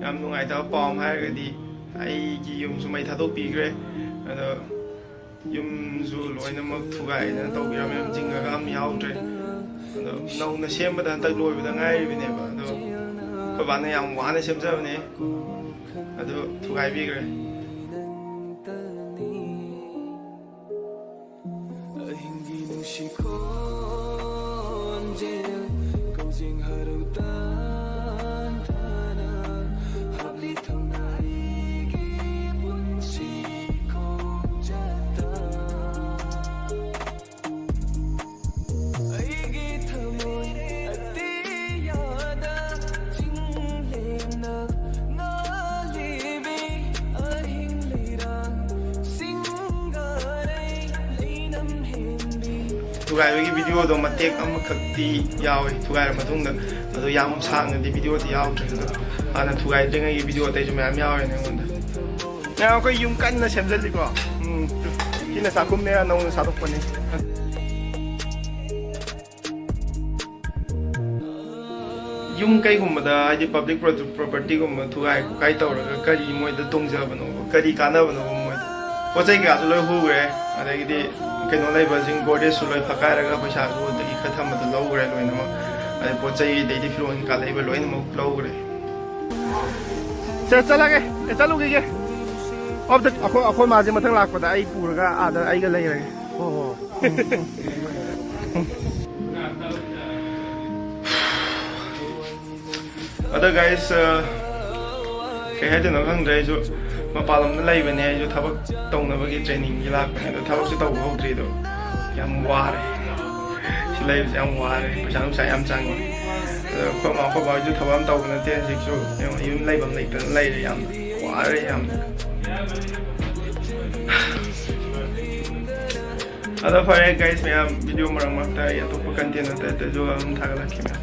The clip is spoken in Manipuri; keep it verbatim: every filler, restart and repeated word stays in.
ꯌꯥꯝ ꯅꯨꯡꯉꯥꯏꯇꯕ ꯄꯥꯎ ꯑꯃ ꯍꯥꯏꯔꯒꯗꯤ, ꯑꯩꯒꯤ ꯌꯨꯝꯁꯨ ꯃꯩ ꯊꯥꯗꯣꯛꯄꯤꯈ꯭ꯔꯦ꯫ ꯑꯗꯣ ꯌꯨꯝꯁꯨ ꯂꯣꯏꯅꯃꯛ ꯊꯨꯒꯥꯏꯗꯅ ꯇꯧꯕꯤꯔꯝꯃꯦ, ꯖꯤꯡꯒꯒ ꯑꯝ ꯌꯥꯎꯗ꯭ꯔꯦ꯫ ꯑꯗꯣ ꯅꯧꯅ ꯁꯦꯝꯕꯗ ꯍꯟꯗꯛ ꯂꯣꯏꯕꯗ ꯉꯥꯏꯔꯤꯕꯅꯦꯕ꯫ ꯑꯗꯣ ꯑꯩꯈꯣꯏ ꯕꯥꯅ ꯌꯥꯝ ꯋꯥꯅ ꯁꯦꯝꯖꯕꯅꯦ, ꯑꯗꯨ ꯊꯨꯒꯥꯏꯕꯤꯈ꯭ꯔꯦ꯫ ꯑꯍꯤꯡꯒꯤ ꯅꯨꯡꯁꯤ ꯈꯣꯟꯖꯦꯜ, ꯀꯧꯖꯦꯡ ꯍꯔꯥꯎ ꯇꯥꯟꯊꯅ, ꯍꯥꯞꯂꯤ ꯊꯧꯅꯥ ꯑꯩꯒꯤ ꯄꯨꯟꯁꯤ ꯈꯣꯡꯆꯠꯇ꯫ ꯑꯩꯒꯤ ꯊꯃꯣꯏ ꯑꯇꯤꯌꯥꯗ ꯆꯤꯡꯂꯦꯝꯅ ꯉꯥꯜꯂꯤꯕꯤ ꯑꯍꯤꯡ ꯂꯩꯔꯥꯡ ꯁꯤꯡꯒꯥꯔꯩ ꯂꯩꯅꯝ ꯍꯦꯟꯕꯤ꯫ ꯊꯨꯒꯥꯏꯕꯒꯤ ꯚꯤꯗꯤꯑꯣꯗꯣ ꯃꯇꯦꯛ ꯑꯃꯈꯛꯇꯤ ꯌꯥꯎꯋꯦ ꯊꯨꯒꯥꯏꯔ ꯃꯇꯨꯡꯗ, ꯑꯗꯣ ꯌꯥꯝ ꯁꯥꯡꯅꯗꯤ ꯚꯤꯗꯤꯑꯣꯗꯤ ꯌꯥꯎꯗ꯭ꯔꯦ꯫ ꯑꯗꯣ ꯍꯥꯟꯅ ꯊꯨꯒꯥꯏꯗ꯭ꯔꯤꯉꯩꯒꯤ ꯚꯤꯗꯤꯑꯣ ꯑꯇꯩꯁꯨ ꯃꯌꯥꯝ ꯌꯥꯎꯔꯦꯅꯦ ꯑꯩꯉꯣꯟꯗ꯫ ꯉꯥꯏ, ꯑꯩꯈꯣꯏ ꯌꯨꯝ ꯀꯟꯅ ꯁꯦꯝꯖꯜꯂꯤꯀꯣ꯫ ꯎꯝ, ꯁꯤꯅ ꯆꯥꯛꯈꯨꯝꯅꯦ, ꯅꯧꯅ ꯁꯥꯗꯣꯛꯄꯅꯤ꯫ ꯌꯨꯝ ꯀꯩꯒꯨꯝꯕꯗ, ꯍꯥꯏꯗꯤ ꯄꯕ꯭ꯂꯤꯛ ꯄ꯭ꯔꯣꯄꯔꯇꯤꯒꯨꯝꯕ ꯊꯨꯒꯥꯏ ꯈꯣꯠꯀꯥꯏ ꯇꯧꯔꯒ ꯀꯔꯤ ꯃꯣꯏꯗ ꯇꯣꯡꯖꯕꯅꯣꯕ, ꯀꯔꯤ ꯀꯥꯟꯅꯕꯅꯣꯕ ꯃꯣꯏꯗ? ꯄꯣꯠ ꯆꯩ ꯀꯩꯀꯥꯁꯨ ꯂꯣꯏ ꯍꯨꯈ꯭ꯔꯦ, ꯑꯗꯒꯤꯗꯤ ꯀꯩꯅꯣ ꯂꯩꯕꯁꯤꯡ, ꯒꯣꯗ꯭ꯔꯦꯖꯁꯨ ꯂꯣꯏ ꯐꯛꯀꯥꯏꯔꯒ ꯄꯩꯁꯥꯁꯨ ꯑꯗꯒꯤ ꯈꯔ ꯊꯝꯕꯗꯣ ꯂꯧꯈ꯭ꯔꯦ ꯂꯣꯏꯅꯃꯛ, ꯑꯗꯩ ꯄꯣꯠ ꯆꯩ ꯑꯗꯩꯗꯤ ꯐꯤꯔꯣꯜ ꯀꯩꯀꯥ ꯂꯩꯕ ꯂꯣꯏꯅꯃꯛ ꯂꯧꯈ꯭ꯔꯦ꯫ ꯆꯠ-, ꯆꯠꯂꯒꯦ꯫ ꯑꯦ, ꯆꯠꯂꯨꯈꯤꯒꯦ꯫ ꯑꯣꯞꯇ ꯑꯩꯈꯣꯏ, ꯑꯩꯈꯣꯏ ꯃꯥꯁꯦ ꯃꯊꯪ ꯂꯥꯛꯄꯗ ꯑꯩ ꯄꯨꯔꯒ ꯑꯥꯗ ꯑꯩꯒ ꯂꯩꯔꯒꯦ꯫ ꯍꯣꯏ, ꯍꯣꯏ꯫ ꯑꯗꯣ guys, ꯑ, ꯀꯩ ꯍꯥꯏꯗꯣꯏꯅꯣ ꯈꯪꯗ꯭ꯔꯦ꯫ ꯑꯩꯁꯨ ꯃꯄꯥꯟ ꯂꯝꯗ ꯂꯩꯕꯅꯦ, ꯑꯩꯁꯨ ꯊꯕꯛ ꯇꯧꯅꯕꯒꯤ ꯇ꯭ꯔꯦꯅꯤꯡꯒꯤ ꯂꯥꯛꯄꯅꯦ꯫ ꯑꯗꯣ ꯊꯕꯛꯁꯨ ꯇꯧꯕ ꯍꯧꯗ꯭ꯔꯤ꯫ ꯑꯗꯣ ꯌꯥꯝ ꯋꯥꯔꯦ꯫ ꯁꯤ ꯂꯩꯕꯁꯦ ꯌꯥꯝ ꯋꯥꯔꯦ, ꯄꯩꯁꯥ ꯅꯨꯡꯁꯥ ꯌꯥꯝ ꯆꯪꯉꯦ꯫ ꯑꯗꯣ ꯑꯩꯈꯣꯏ ꯃꯥ ꯑꯩꯈꯣꯏ ꯕꯥ ꯍꯣꯏꯁꯨ ꯊꯕꯛ ꯑꯃ ꯇꯧꯕ ꯅꯠꯇꯦ ꯍꯧꯖꯤꯛꯁꯨ꯫ ꯌꯦꯡꯉꯣ, ꯌꯨꯝ ꯂꯩꯐꯝ ꯂꯩꯇꯗꯅ ꯂꯩꯔꯦ꯫ ꯌꯥꯝ ꯋꯥꯔꯦ ꯌꯥꯝꯅ꯫ ꯑꯗꯣ ꯐꯔꯦ guys, ꯃꯌꯥꯝ ꯚꯤꯗꯤꯑꯣ ꯃꯔꯛ ꯃꯔꯛꯇ ꯑꯩ ꯑꯇꯣꯞꯄ content ꯑꯇꯩ ꯑꯇꯩꯁꯨ ꯑꯗꯨꯝ ꯊꯥꯒꯠꯂꯛꯀꯦ ꯃꯌꯥꯝ꯫